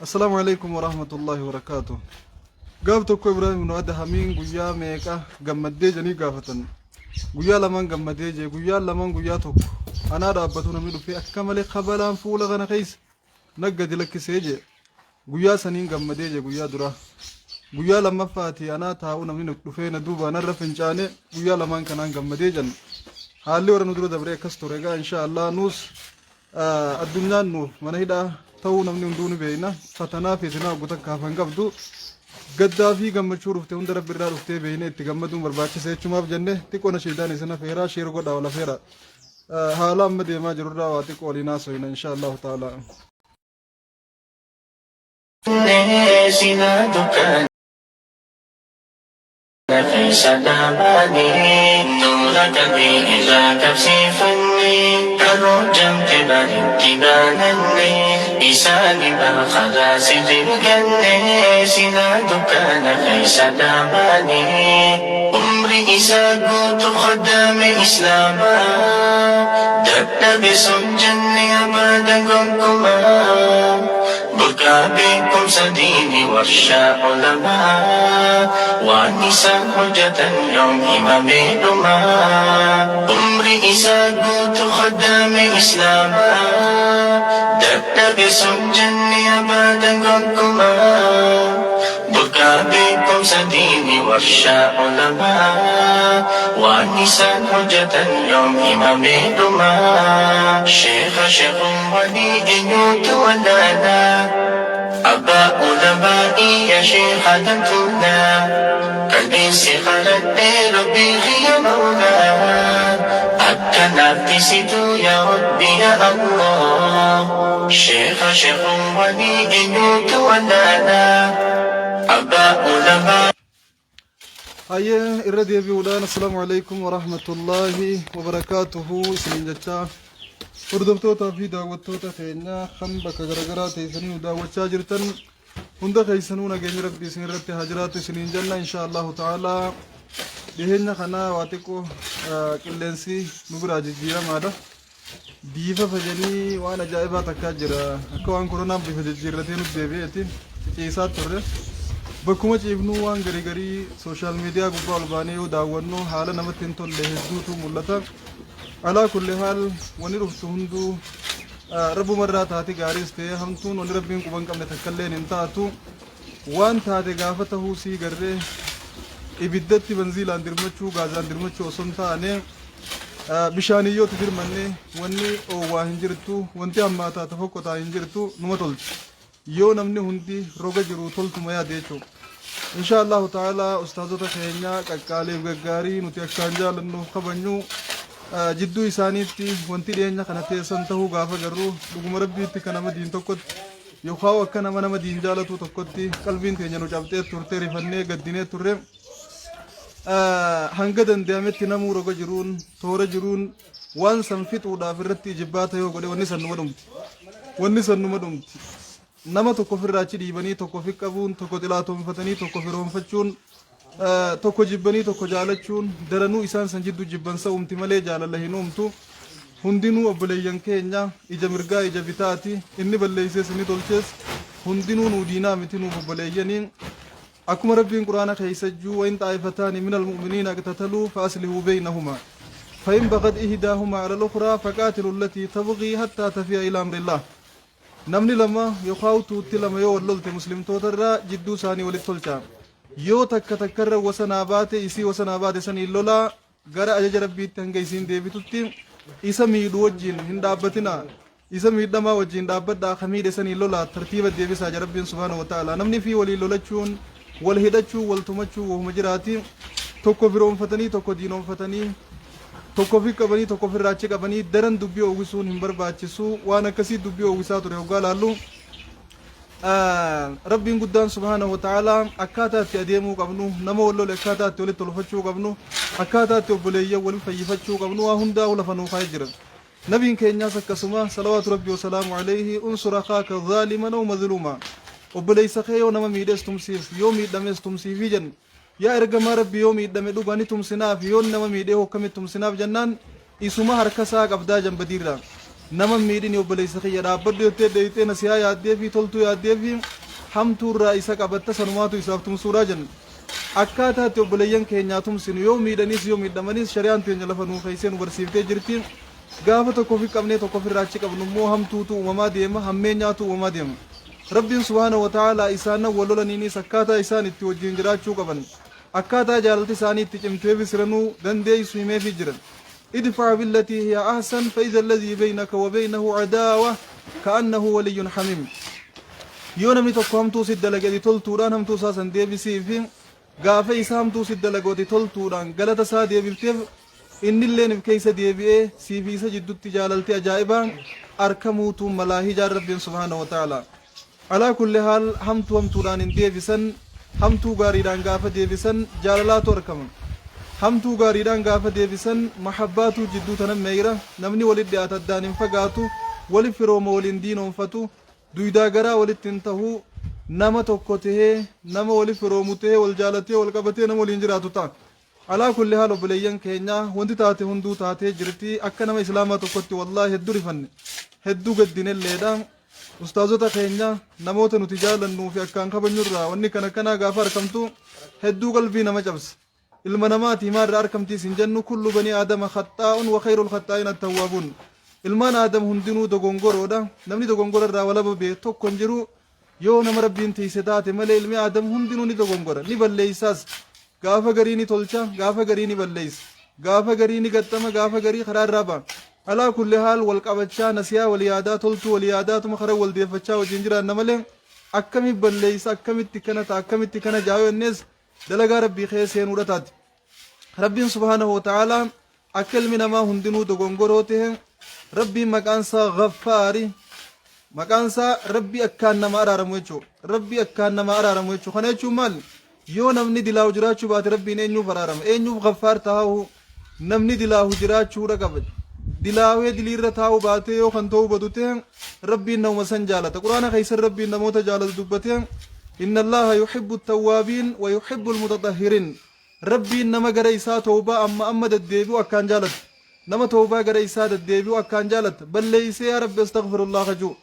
Assalaamu alaikum warahmatullahi wabarakaatuh. Gaaf tokko Ibraahim ibnu Adhamiin guyyaa meeqa gammaddee jedhanii gaafatan. Guyyaa lamaan gammadee jee guyyaan lamaan guyyaa tokko anaa dhaabbatu namni dhufee akka malee kabalaan fuula kana keessa naggadi lakkisee jee. Guyyaa saniin gammadee jee guyyaa duraa. Guyyaa lammaffaati anaa taa'u namni dhufee na duuba anarra fincaane guyyaa lamaan kanaan gammadee jenna. Haalli warra nu dura dabree akkas ture egaa insha Allah nuus Addunyaan nuuf mana hidhaa ta'uu namni hunduu ni beekna. Fatanaa fi sinaa oggu takka hafan qabdu. Gaddaa fi gammachuu dhufte hunda rabbi irraa dhuftee beeknee itti gammaduun barbaachisa jechumaaf jenne xiqqoo nashiidaan isin afeeraa sheer godhaa wal afeeraa. Haala amma deemaa jirurraa waa xiqqoo waliin haasoyna insha Allahu ta'ala. Sinaa dukkan. Keessa dhaabanii toora qalbii irraa qabsiifanne karoo jamte baritti baananne isaani karaa sirri ganne silaa dukkana keessa dhaabanii umri isaa guutu khadaame islaamaa dadhabe sun jenne abaada gonkumaa. Burqaa beekumsa diini warshaa ulamaa Waan isaan hojjatan yoom himamee dhumaa Umri isaa guutu khaddaame islaamaa Dadhabe sun jenne abaada gonkumaa Burqaa beekumsa diini warshaa ulamaa Waan isaan hojjatan yoom himamee dhumaa Sheekha sheekhuwwanii eenyutu wallaala Abbaa ulamaa'ii yaa sheekha dantuulaa Qalbiin si kadhadhee Rabbii kiyya mawlaa Akka naaf tisitu yaa Rabbi yaa Allah Sheekha sheekhuwwanii eenyutu wallaala Abbaa ulamaa. Hayyee irra deebi'uudhaan assalaamu alaikum warahmatullaahi wabarakaatuhu isiniin jechaa hordoftootaa fi daawwattoota keenya kan bakka garaagaraa teessanii nu daawwachaa jirtan hunda keessanuu nageenyi rabbii isin irratti haa jiraatu isiniin jenna insha Allahu ta'ala dhiheenya kanaa waa xiqqoo qilleensi nu biraa jijjiiramaadha. Biifa fajanii waan ajaa'ibaa takkaa jira. Akka waan koronaan bifa jijjiirratee nutti deebi'eeti. Ciisaa turre. Bakkuma ciifnuu waan garii garii sooshaal miidiyaa gubbaa ol baanee yoo daawwannu haala namatti hin tolle hedduutu mul'ata. Alaa kulli haal wanni dhuftu hunduu rabbumarraa taati gaariis ta'ee hamtuun wanni rabbiin quba hin qabne takkalleen hin taatu. Waan taate gaafa tahuu sii garree ibiddatti banziilaan dirmachuu gaazaan dirmachuu osoo hin taane bishaaniin yoo itti dirmanne wanni oowwaa hin jirtu wanti hammaataa ta fokkotaa hin jirtu numa tolti. Yoo namni hundi roga jiru toltuma yaade jechuudha. Insha Allahu ta'ala ustaazota keenya qaqqaaliif gaggaarii nuti akkaan jaalannuuf kabajnu jidduu isaaniitti wanti dhiyeenya kana teessan tahuu gaafa garru dhuguma rabbiitti kan nama diin tokkotti yookaan akka nama nama diin jaalatuu tokkotti qalbiin teenya nu cabxee turte rifannee gaddinee turre hanga danda'ametti namuu roga jiruun toora jiruun waan san fixuudhaaf irratti ijibbaata yoo godhe wanni san numa dhumti wanni san numa dhumti nama tokko ofirraa achi dhiibanii tokko ofi qabuun tokko xilaatoonfatanii tokko firoonfachuun Tokko jibbanii tokko jaalachuun daranuu isaan san jiddu jibbansa uumti malee jaalala hin uumtu. Hundinuu obboleeyyan keenya ija mirgaa ija bitaati. Inni balleeysees inni tolchees hundinuu nuu diinaa miti nuuf obboleeyyani. Akkuma Rabbiin Qur'aana keeysa juu wa in xaa'ifataani minal mu'miniina iqtataluu fa aslihuu beeynahumaa. Fa in bagad ihdaahumaa alal ukhraa faqaatiluu allatii tabghii hattaa tafi'a ilaa amrillaah. Namni 2 yokaawu tuutti 2 yoo wal lolte muslimtoota irraa jidduu isaanii walitti tolchaa. Yoo takka takka irra wasanaa baate isii wasanaa baate saniin lolaa gara ajaja Rabbiitti hanga isiin deebitutti isa miidhu wajjiin hin dhaabbatinaa. Isa miidhamaa wajjiin dhaabbadhaa ka miidhe saniin lolaa tartiiba deebisaa jedha Rabbiin subhaanahu wa ta'aalaa. Namni fi waliin lolachuun wal hidhachuun wal tumachuun wahuma jiraati. Tokko firoomfatanii tokko diinoomfatanii Tokko ofi qabanii tokko ofirraa achi qabanii daran dubbii oowwisuun hin barbaachisu. Waan akkasii dubbii oowwisaa ture hoggaa laallu. Rabbiin guddaan subhaanahu wa ta'aalaa akkaataa itti adeemuu qabnu, nama wal lole akkaataa itti walitti tolfachuu qabnu, akkaataa itti obboleeyyan wal fayyifachuu qabnu waa hundaa'u lafa nuu kaa'ee jira. Nabiin keenyaas akkasuma salawaatu rabbi wasalaamu alayhi unsur akaaka zaaliman aw mazluuma. Obboleessa kee yoo nama miidhes tumsiif yoo miidhames tumsiifii jenna. Yaa ergamaa Rabbii yoo miidhame dhugaa ni tumsinaaf yoon nama miidhee hoo akkamitti tumsinaaf jennaan isuma harka isaa qabdaa jan badiirraa. Nama hin miidhini obboleessa kiyya dhaabbadhu jettee dheeyxee nasihaa yaaddeefii toltuu yaaddeefii Hamtuurraa isa qabatta sanumaatu isaaf tumsuudha jenna. Akkaataa itti obboleeyyan keenyaa tumsinu yoo miidhaniis yoo miidhamaniis shari'aan teenya lafa nuu keeysee nu barsiiftee jirti. Gaafa tokko ofi qabnee tokko ofirraa achi qabnu immoo hamtuutu uumamaa deema, hammeenyaatu uumamaa deema. Rabbiin subhaanahu wa ta'aalaa isaannan wal lolaniinis akkaataa isaan itti wajjin jiraachuu qaban, akkaataa jaalalti isaanii itti cimtuefi siranuu dandeeysu himeefii jira. Idfa' billatii hiya ahsan fa idha alladhii beynaka wa beynahu adaawa ka'annahu waliyyun hamiim. Yoo namni tokko hamtuu si dalage ati toltuudhaan hamtuu isaa san deebisiifi. Gaafa isa hamtuu si dalagu ati toltuudhaan galata isaa deebifteef innilleen if keessa deebi'ee sii fi isa jiddutti jaalalti ajaa'ibaa arkamuutu malaa hijaan Rabbiin subhaanahu wa ta'aalaa. Alaa kulli haal hamtuu hamtuudhaan hin deebisan, hamtuu gaariidhaan gaafa deebisan jaalalaatu arkama. Hamtuu gaariidhaan gaafa deebisan mahabbaatuu jidduu tana meeyra, namni walit dhiyaata addaan hin fagaatu, wali firooma waliin diinoomfatu, Duydaa garaa walitti hin tahu, nama tokko tahee, nama wali firoomu tahee, wal jaalatee, wal qabatee nama waliin jiraatu ta'a. Alaa kulli haal obboleeyyan keenya wanti taate hunduu taatee jirti. Akka nama Islaamaa tokkotti wallaahi hedduu rifanne. Hedduu gaddinelleedha. Ustaazota keenya namoota nuti jaalannuu fi akkaan kabajnurraa wanni kana akkanaa gaafa arkamtu hedduu qalbii nama cabsa. Ilma namaati himaa irraa arkamtiis hin jennu kullu banii aadama khaxxaa'un wa khayrul khaxxaa'iin attawwaabuun. Ilmaan aadam hundinuu dogongoroodha. Namni dogongora irraa walaba bee tokko hin jiru. Yoo nama Rabbiin tiiyse taate malee ilmi aadam hundinuu ni dogongora, ni balleeysaas. Gaafa garii ni tolcha, gaafa garii ni balleeysa. Gaafa garii ni gaxxama, gaafa garii karaa irraa ba'a. Alaa kulli haal wal qabachaa, nasiyaa wal yaadaa, toltuu wal yaadaatuma karaa wal deeffachaa wajjin jiraanna malee akkami balleeysa, akkamitti kana ta'a, akkamitti kana ja'a yoo jennees dalagaa Rabbii keessa seenuudha taati. Rabbiin subhaanahu wa ta'aalaa akka ilmi namaa hundinuu dogongoroo ta'e Rabbiin maqaan isaa Ghaffaari maqaan isaa Rabbii akkaan nama araaramu jechuudha. Rabbii akkaan nama araaramu jechuudha. Kana jechuun maal? Yoo namni dilaahu jiraachuu baate Rabbiin eenyuuf araarama? Eenyuuf Ghaffaar taa'u? Namni dilaahu jiraachuudha qaba. Dilaawee diliirra taa'uu baatee yoo kan ta'uu badu ta'e Rabbiin namuma san jaalata. Quraana keessan Rabbiin namoota jaalatu dubbatee Inna Allaha yuhibbu tawwaabiin wa yuhibbu almutatahhirin. Rabbiin nama gara isaa tawbaa amma amma deddeebi'u akkaan jaalata. Nama tawbaa gara isaa deddeebi'u akkaan jaalata. Balleeysee yaa Rabbi astaghfirullah kajuu.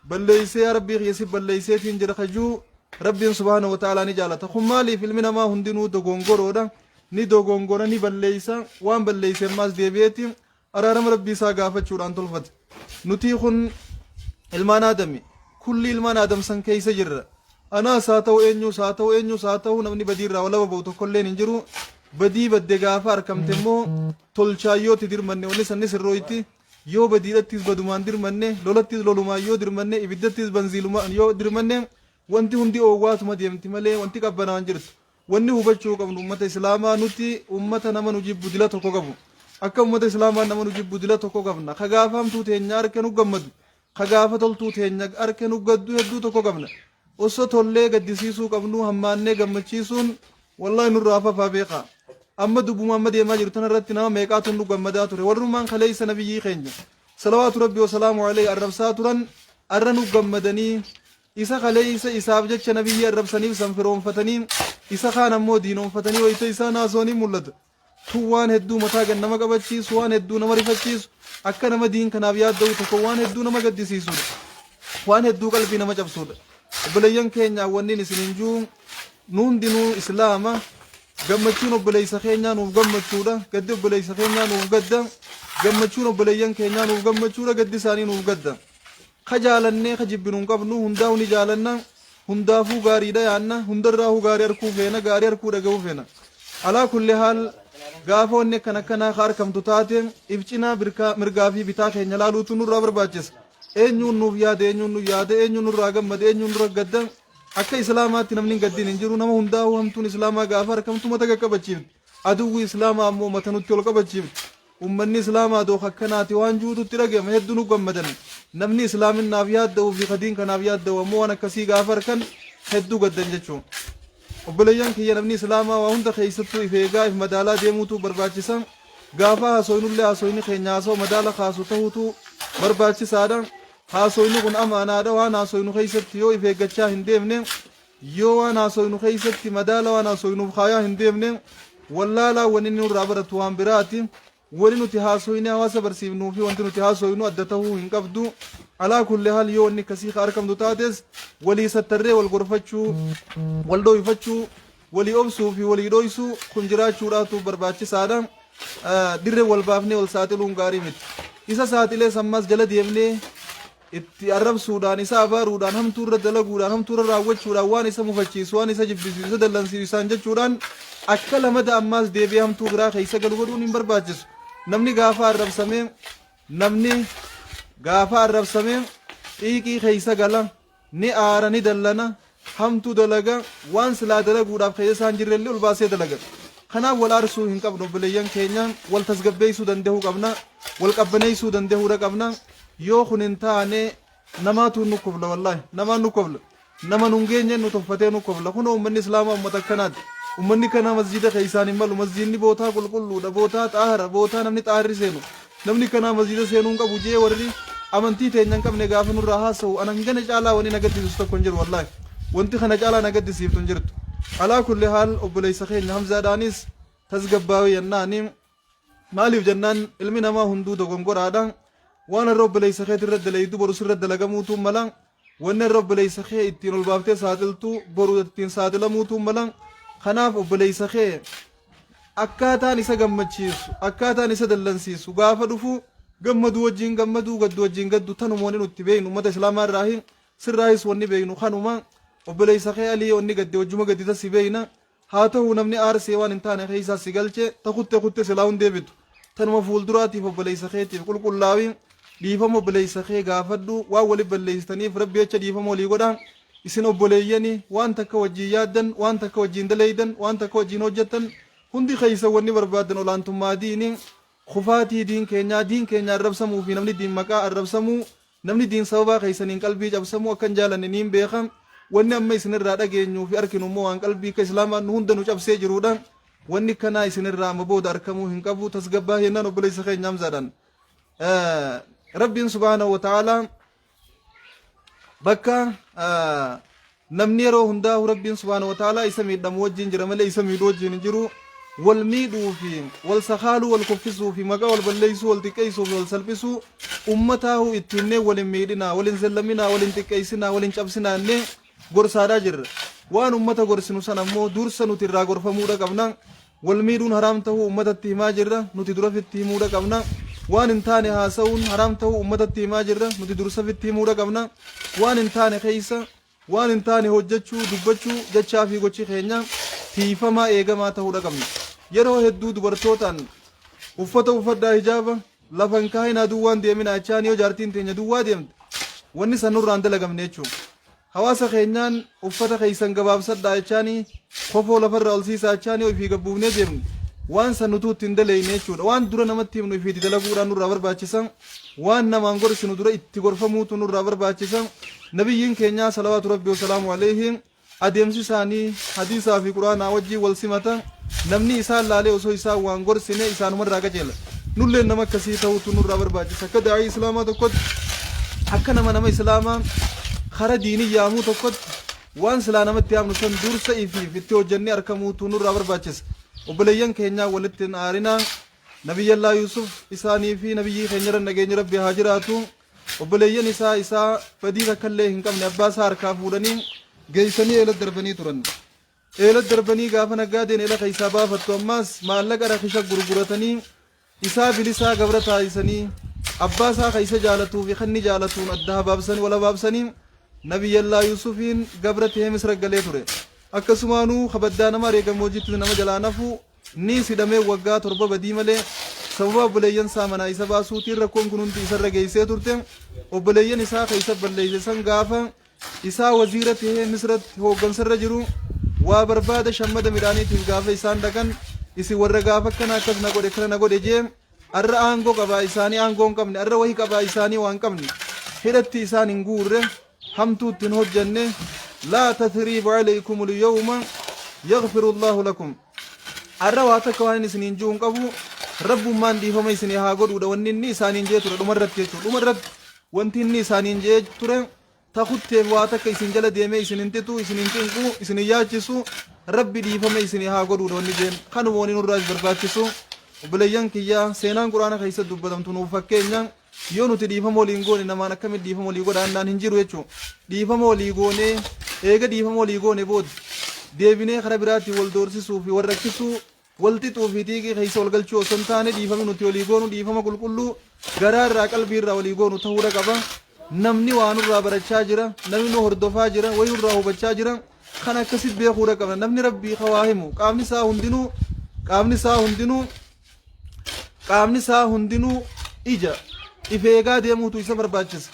Balleeysee yaa Rabbii kiyya si balleeyseetiin jira kajuu Rabbiin subhaanahu wa ta'aalaa ni jaalata. Kun maaliif ilmi namaa hundinuu dogongoroodha. Ni dogongora ni balleeysa waan balleeyse ammaas deebi'eeti araarama Rabbii isaa gaafachuudhaan tolfate. Nutii kun ilmaan Aadami. Kulli ilmaan Aadam san keeysa jirra. Anaas haa ta'u eenyuus haa ta'u eenyuus haa ta'u namni badiirraa walaba ba'u tokkolleen hin jiru. Badii badde gaafa arkamte immoo tolchaan yoo itti dirmanne wanni san ni sirrooyti. Yoo badiidhattis badumaan dirmanne, lolattis lolumaan yoo dirmanne, ibiddattis banziilumaan yoo dirmanne wanti hundi oowwaatuma deemti malee wanti qabbanaan jirtu. Wanni hubachuu qabnu ummata Islaamaa nuti ummata nama nu jibbu dila tokko qabu. Akka ummata Islaamaa nama nu jibbu dila tokko qabna. Ka gaafa hamtuu teenya arke nu gammadu. Ka gaafa toltuu teenya arke nu gaddu hedduu tokko qabna. Osoo tollee gaddisiisuu qabnuu hammaannee gammachiisuun wallahi nurraa fafaa beekaa. Amma dubbuma amma deemaa jiru tana irratti nama meeqaatu nu gammadaa ture. Warrummaan kaleessa nabiyyii keenya salawaatu rabbi wasalaamu alayhi arrabsaa turan arra nu gammadanii isa kaleessa isaaf jecha nabiyyii arrabsaniif san firoonfatanii isa kaan ammoo diinoonfatanii wayita isaan haasawanii mul'ata. Tun waan hedduu mataa gad nama qabachiisu, waan hedduu nama rifachiisu, akka nama diin kanaaf yaadda'u tokko waan hedduu nama gaddisiisudha. Waan hedduu qalbii nama cabsudha. Obboleeyyan keenya wannin isinin juu nu hundinuu Islaama gammachuun obboleessa keenyaa nuuf gammachuudha, gaddi obboleessa keenyaa nuuf gadda, gammachuun obboleeyyan keenyaa nuuf gammachuudha, gaddi isaanii nuuf gadda. Ka jaalannee ka jibbinu hin qabnu, hundaa'u ni jaalanna, hundaafuu gaariidha yaanna, hundarraahuu gaarii arkuu feena, gaarii arkuu dhagahuu feena. Alaa kulli haal gaafa wanni akkan akkanaa ka arkamtu taate if cinaa birkaa mirgaa fi bitaa keenya laaluutu nurraa barbaachisa. Eenyuun nuuf yaade, eenyuun nu yaade, eenyuun nurraa gammade, eenyuun nurra gadda. Akka Islaamaatti namni hin gaddin hin jiru, nama hundaa'uu hamtuun Islaamaa gaafa arkamtu mata qaqqabachiifti. Aduwwi Islaamaa ammoo mata nutti ol qabachiifti. Ummanni Islaamaa dooka akkanaati waan ju'utu itti dhagayama. Heddu nu gammadan. Namni Islaaminnaaf yaadda'uu fi ka diin kanaaf yaadda'u ammoo waan akkasii gaafa arkan hedduu gaddan jechu. Obboleeyyan kiyya namni Islaamaa waa hunda keeysattuu if eegaa if madaalaa deemuutu barbaachisa. Gaafa haasoynullee haasoyni keenya haasawa madaala kaasu tahuutu barbaachisaadha. Haasoyni kun amaanaadha. Waan haasoynu keeysatti yoo if eeggachaa hin deemne Yoo waan haasoynu keeysatti madaala waan haasoynuuf kaayaa hin deemne, wallaalaan wanni inni nurraa baratu waan biraati. Wani nuti haasoynee hawaasa barsiifnuu fi wanti nuti haasoynu adda tahuu hin qabdu. Alaa kulli haal yoo wanni akkasii ka arkamtu taates walii sattarree wal gorfachuu, wal dhooyfachuu, walii obsuu fi walii dhooysuu kun jiraachuudhaatu barbaachisaadha. Dirree wal baafnee wal saaxiluun gaarii miti. Isa saaxilees ammas jala deemnee itti arrabsuudhaan, isa abaaruudhaan, hamtuu irra dalaguudhaan, hamtuu irra raawwachuudhaan, waan isa mufachiisu, waan isa jibbisiisu, isa dallansiisu isaan jechuudhaan akka lamada ammaas deebi'ee hamtuu biraa keessa galu godhuun hin barbaachisu. Namni gaafa arrabsamee, namni gaafa arrabsamee xiiqii keessa gala, ni aara, ni dallana, hamtuu dalaga, waan silaa dalaguudhaaf keessa isaan jirrellee ol baasee dalaga. Kanaaf wal aarsuu hin qabnu obboleeyyan keenya, wal tasgabbeessuu danda'uu qabna, wal qabbaneessuu danda'uudha qabna. Yoo kun hin taane namaatu nu kofla, wallaahi namaan nu kofla. Nama nun geenye nu tuffatee nu kofla. Kunoo uummanni Islaamaa uummata akkanaati. Uummanni kanaa masjiida keessaan hin malu. Masjiidni bootaa qulqulluudha, bootaa xaahara, bootaa namni xaahirri seenu. Namni kanaa masjiida seenuu hin qabu jee warri amantii teenya hin qabne gaafa nurraa haasa'u an hangana caalaa wani na gaddisiisu tokko hin jiru wallaahi. Wanti kana caalaa na gaddisiiftu hin jirtu. Alaa kulli haal obboleessa keenya Hamzaadhaanis tasgabbaawi jennaani. Maaliif jennaan ilmi namaa hunduu dogongoraadha. Waan har'a obboleessa keetti irra dalaydu boru sirra dalagamuutu mala. Wanni har'a obboleessa kee ittiin ol baaftee saaxiltu boru ittiin saaxilamuutu mala. Kanaaf obboleessa kee akkaataan isa gammachiisu, akkaataan isa dallansiisu gaafa dhufu gammaduu wajjin gammaduu, gaddu wajjin gaddu tanuma wanni nuti beeknu uummata Islaamaa irraahi sirraahis wanni beeknu kanuma. Obboleessa kee Alii wanni gadde wajjuma gaddita si beekna. Haa ta'u namni aarsee waan hin taane keessaa si galche ta kutte kutte silaa hin deebitu. Tanuma fuulduraatiif obboleessa keetiif qulqullaawi, dhiifama obboleessa kee gaafadhu, waan wali balleessitaniif Rabbi jecha dhiifama walii godhaa. Isin obboleeyyani waan takka wajjin yaaddan, waan takka wajjin daleeydan, waan takka wajjin hojjettan, hundi keessan wanni barbaaddan olaantummaa diini, kufaatii diin keenyaa, diin keenya arrabsamuu fi namni diin maqaa arrabsamuu, namni diin sababaa keessaniin qalbii cabsamuu akka hin jaalanne niin beeka. Wanni amma isinirraa dhageenyuu fi arkinu immoo waan qalbii akka Islaamaa nu hunda nu cabsee jiruudha. Wanni kanaa isinirraa amma booda arkamuu hin qabu. Tasgabbaahi jennaan obboleessa keenya Hamzaadhaan. Rabbiin subhaanahu wa ta'aalaa bakka namni yeroo hundaa'u Rabbiin subhaanahu wa ta'aalaa isa miidhamu wajjin jira malee isa miidhu wajjin hin jiru. Wal miidhuu fi wal sakaaluu, wal kuffisuu fi maqaa wal balleessuu, wal xiqqeessuu fi wal salphisuu ummataahu itti himnee wal hin miidhinaa, wal hin zallaminaa, wal hin xiqqeessinaa, wal hin cabsinaa jennee gorsaadhaa jirra. Waan ummata gorsinu sana immoo dursa nuti irraa gorfamuudha qabna. Wal miidhuun haraam tahuu ummatatti himaa jirra, nuti dura fitti himuudha qabna. Waan hin taane haasa'uun haraam tahuu ummatatti himaa jirra, nuti dursa fitti himuudha qabna. Waan hin taane keessa waan hin taane hojjechuu, dubbachuu, jechaa fi gochi keenya tiifamaa eegamaa tahuudha qabna. Yeroo hedduu dubartootaan uffata uffadhaa, hijaaba lafa hin kaayinaa, duwwaan deeminaa jechaan yoo jaartiin teenya duwwaa deemte wanni san nurraan dalagamne jechuudha. Hawaasa keenyaan uffata keessan gabaabsadhaa jechaanii, kofoo lafarraa ol siisaa jechaanii yoo ifii gabbuufnee deemne waan san nutuu itti hin daleeyne jechuudha. Waan dura namatti himnu ifiitti dalaguudhaan nurraa barbaachisa. Waan namaan gorsinu dura itti gorfamuutu nurraa barbaachisa. Nabiyyiin keenyaa salawaatu rabbi wasalaamu alayhi adeemsi isaanii hadiisaa fi quraanaa wajjin wal simata. Namni isaan laalee osoo isaan waan gorsine isaanumarraa qajeela. Nulleen nama akkasii ta'uutu nurraa barbaachisa. Akka daa'ii Islaamaa tokkotti, akka nama Islaamaa kara diinii yaamuu tokkotti waan silaa namatti yaamnu san dursa ifiif itti hojjennee argamuutu nurraa barbaachisa. Obboleeyyan keenyaa walitti hin aarinaa. Nabiyyallaa Yuusuf isaanii fi nabiyyii keenya irra nageenyi Rabbi haa jiraatu. Obboleeyyan isaa isaa badii takka illee hin qabne abbaa isaa harkaa fuudhanii geessanii eela darbanii turan. Eela darbanii gaafa naggaadeen eela keessaa baafattu ammaas maallaqa rakisha gurguratanii isaa bilisaa gabra taasisanii abbaa isaa kan isa jaalatuu fi kan inni jaalatuun adda habaabsanii wal habaabsanii Nabiyyallaa Yuusufiin gabra ta'ee Misra galee ture. Akkasumaanuu kabaddaa nama aree gammoojjiitti nama jalaa nafu ni hidhamee waggaa 7 badii malee sababa obboleeyyan isaa manaa isa baasuutiin rakkoon kun hundi isarra geessee turte. Obboleeyyan isaa kan isa balleesse san gaafa isaa waziira tahee Misratti hooggansarra jiru waa barbaada shammada midhaaniitiif gaafa isaan dhaqan isin warra gaafa akkana akkas na godhe kana na godhe jee arra aangoo qabaa isaanii aangoo hin qabne, arra wahi qabaa isaanii waan qabne, hidhatti isaan hin guurre, hamtuu ittiin hojjanne. Laa tathriiba alaykum alyawma yaghfiru Allahu lakum. Arra waa takka waan inni isiniin jiru hin qabu, rabbummaan dhiifama isinii haa godhuudha wanni inni isaaniin jee ture dhumarratti jechuudha. Dhumarratti wanti inni isaaniin jee ture takutteef waa takka isin jala deemee isin hin xitu, isin hin cinqu, isin hin yaachisu, Rabbi dhiifama isinii haa godhuudha wanni jeen. Kanuma wanni nurraas barbaachisu. Obboleeyyan kiyya, seenaan Qur'aana keessa dubbatamtu nuuf fakkeenya. Yoo nuti dhiifama waliin goone, namaan akkamitti dhiifama walii godhaannaan hin jiru jechuudha. Dhiifama walii goonee, eega dhiifama walii goone booda deebinee karaa biraatiin wal doorsisuu fi wal rakkisuu, wal xixuu fi xiiqii keessa wal galchuu osoo hin taane, dhiifamni nuti walii goonu dhiifama qulqulluu garaa irraa, qalbii irraa walii goonu ta'uudha qaba. Namni waa nurraa barachaa jira, namni nu hordofaa jira, wayii nurraa hubachaa jira. Kan akkasitti beekuudha qabna. Namni Rabbii ka waa himu qaamni isaa hundinuu ija if eegaa deemuutu isa barbaachisa.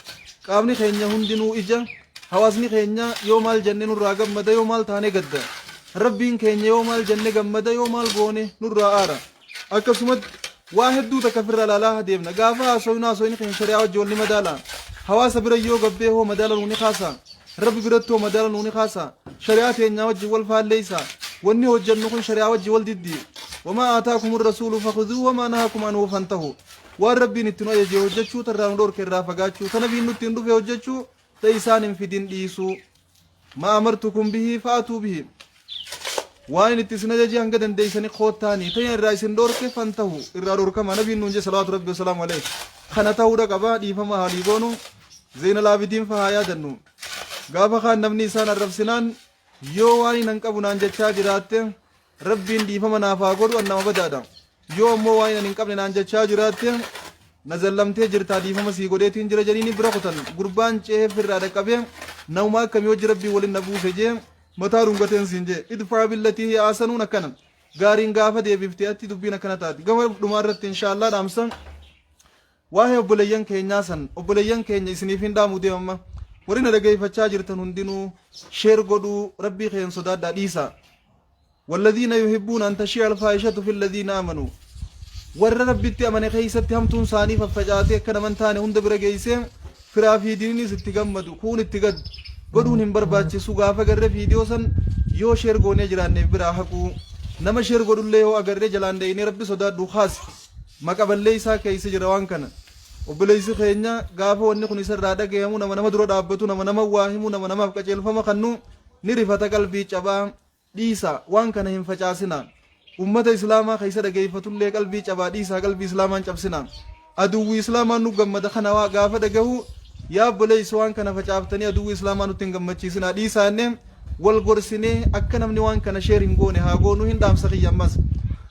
Qaamni keenya hundinuu ija. Hawaasni keenya yoo maal jenne nurraa gammada, yoo maal taane gadda. Rabbiin keenya yoo maal jenne gammada, yoo maal goone nurraa aara. Akkasumatti waa hedduu takka firra laalaa deemna. Gaafa haasoynu, haasoyni keenya shari'aa wajji wal ni madaala? Hawaasa bira yoo gabbee hoo madaala nuu ni kaasa? Rabbi biratti hoo madaala nuu ni kaasa? Shari'aa teenyaa wajji wal faalleeysa? Wanni hojjannu kun shari'aa wajji wal diddi? وما آتاكم الرسول فخذوه وما نهاكم عنه فانتهوا. Waan Rabbiin itti nu ajaje hojjechuu, tarraa nu dhorke irraa fagaachuu, ta nabiin nutti hin dhufe hojjechuu, ta isaan hin fidin dhiisuu. ما أمرتكم به فأتوا به, waan inni itti isin ajaje hanga dandeeysanii koottaanii, ta'in irraa isin dhorke فانتهوا, irraa dhorkama nabiin nuun je صلوات ربي وسلامه عليه. Kana ta'uudha qaba. Dhiifama haalii goonu. Zeena Laabidiin fa haa yaadannu. Gaafa kaan namni isaan arrabsinaan, yoo waan hin qabu naan jechaa jiraatte, Rabbiin dhiifama naaf haa godhu, an nama badaadha. Yoo ammoo waan hin qabne naan jechaa jiraatte, na zallamtee jirtaa, dhiifama sii godheetiin jira jedhiini bira kutan. Gurbaan ce'ee firraa dhaqqabee, nama akkamii hojii Rabbii waliin na buuse jee mataa dhungateen siin jee. ادفع بالتي هي أحسن uun akkana gaariin gaafa deebiftee atti dubbiin akkana taati. Gama dhumaa irratti inshaallah dhaamsa waa'ee obboleeyyan keenyaa san, obboleeyyan keenya isiniif hin dhaamu deemama. Warri na dhageeffachaa jirtan hundinuu share godhuu, Rabbii keen sodaadhaa, dhiisa. والذين يحبون أن تشيع الفاحشة في الذين آمنوا, warra Rabbitti amane keeysatti hamtuun isaanii faffacaatee akka naman taane hunda bira geeyse, firaa fi diininis itti gammadu, kuun itti gaddu godhuun hin barbaachisu. Gaafa garree viidiyoo san yoo share goonee jiraanneef biraa haquu, nama share godhullee yoo agarree jalaan deeyinee, Rabbi sodaadhu, kaasi, maqaballee isaa keeyse jira. Waan kana obboleessi keenya gaafa wanni kun isarraa dhagayamu, nama nama dura dhaabbatu, nama nama waa himu, nama namaaf qajeelfama kannu ni rifata, qalbii cabaa. Dhiisa, waan kana hin facaasina. Ummata Islaamaa keessa dhageeffatullee qalbii cabaa. Dhiisaa, qalbii Islaamaan cabsina. Aduwwi Islaamaan nu gammada kana waa gaafa dhagahu. Yaa obboleessi, waan kana facaaftanii aduwwi Islaamaa nutti hin gammachiisina, dhiisaa jennee wal gorsinee akka namni waan kana share hin goone haa goonu. Hin dhaamsa kiyya ammas,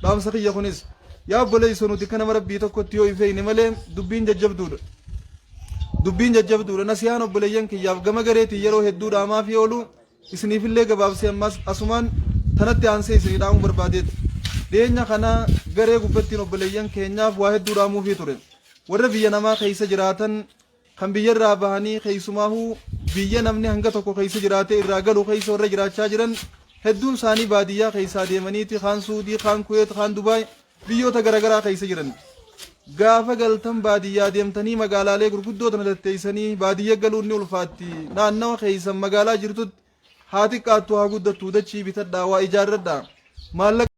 dhaamsa kiyya kunis, yaa obboleessa, nuti kana Rabbii tokkotti yoo ifeeyne malee dubbiin jajjabduudha, dubbiin jajjabduudha. Nasiyaan obboleeyyan kiyyaaf gama gareetiin yeroo hedduu dhaamaa fi oolu isiniifillee gabaabsee ammas asumaan tanatti aansee isinii dhaamuu barbaadeetu. Dhiyeenya kana garee gubbattiin obboleeyyan keenyaaf waa hedduu dhaamuufii ture. Warra biyya namaa keessa jiraatan, kan biyyarraa bahanii, keessumaahuu biyya namni hanga tokko keessa jiraatee irraa galu keessa warra jiraachaa jiran, hedduun isaanii baadiyyaa keessaa deemaniiti kaan Suudii, kaan Kuweet, kaan Dubaay, biyyoota garaagaraa keessa jiran. Gaafa galtan baadiyyaa deemtanii magaalaalee gurguddoo tana tatteessanii baadiyyaa galuun ni ulfaatti. Naannawa keessan magaalaa jirtutti, haa xiqqaattu haa guddattu, dachii bitadhaa, waa ijaarradhaa, maallaqa.